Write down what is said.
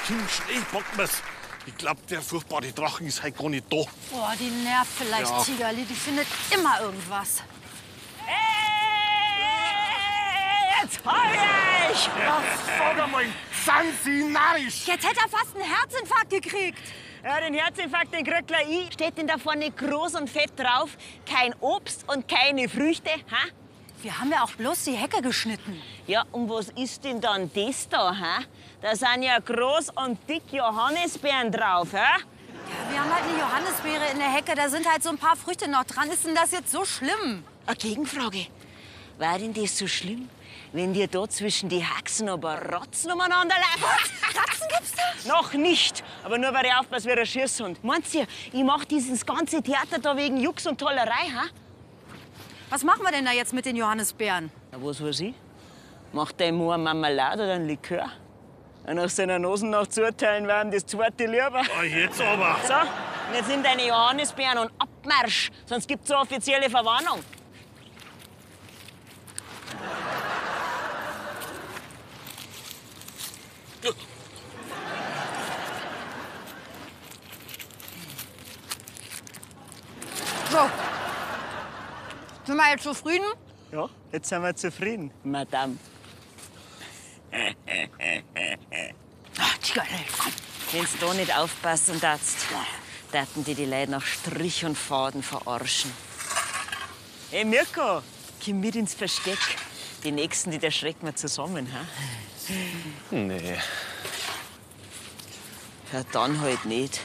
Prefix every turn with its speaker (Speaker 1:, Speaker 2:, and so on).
Speaker 1: Kind, schnell packen wir's. Ich glaub, der furchtbare Drachen ist heute gar nicht da.
Speaker 2: Boah, die nervt vielleicht,
Speaker 1: Ja.
Speaker 2: Tigerli. Die findet immer irgendwas.
Speaker 3: Jetzt hab ich euch!
Speaker 1: Ja, sag einmal, sind Sie narrisch?
Speaker 2: Jetzt hätte er fast einen Herzinfarkt gekriegt.
Speaker 3: Ja, den Herzinfarkt, den krieg gleich ich. Steht denn da vorne groß und fett drauf? Kein Obst und keine Früchte, ha?
Speaker 2: Wir haben ja auch bloß die Hecke geschnitten.
Speaker 3: Ja, und was ist denn dann das da, ha? Da sind ja groß und dick Johannisbeeren drauf, hä?
Speaker 2: Ja, wir haben halt eine Johannisbeere in der Hecke. Da sind halt so ein paar Früchte noch dran. Ist denn das jetzt so schlimm?
Speaker 3: Eine Gegenfrage. War denn das so schlimm, wenn dir da zwischen die Haxen aber Rotzen umeinander laufen?
Speaker 2: Ratzen gibt's da?
Speaker 3: Noch nicht, aber nur weil ich aufpasse wie ein Schießhund. Meint ihr, ich mach dieses ganze Theater da wegen Jux und Tollerei, ha?
Speaker 2: Was machen wir denn da jetzt mit den Johannisbeeren?
Speaker 3: Na, was weiß ich? Macht dein Mann Marmelade oder einen Likör? Und nach seiner Nase nach zu urteilen, war ihm das zweite lieber.
Speaker 1: Ah, jetzt aber.
Speaker 3: So, und jetzt nimm deine Johannisbeeren und Abmarsch, sonst gibt's eine offizielle Verwarnung.
Speaker 2: So. Sind wir jetzt zufrieden?
Speaker 3: Ja, jetzt sind wir zufrieden, Madame.
Speaker 2: Ach, Tigerli, komm.
Speaker 3: Wenn's da nicht aufpassen darfst, daten die die Leute nach Strich und Faden verarschen. Hey Mirko, komm mit ins Versteck. Die Nächsten, die erschrecken wir zusammen, ha?
Speaker 4: Nee.
Speaker 3: Ja, dann halt nicht.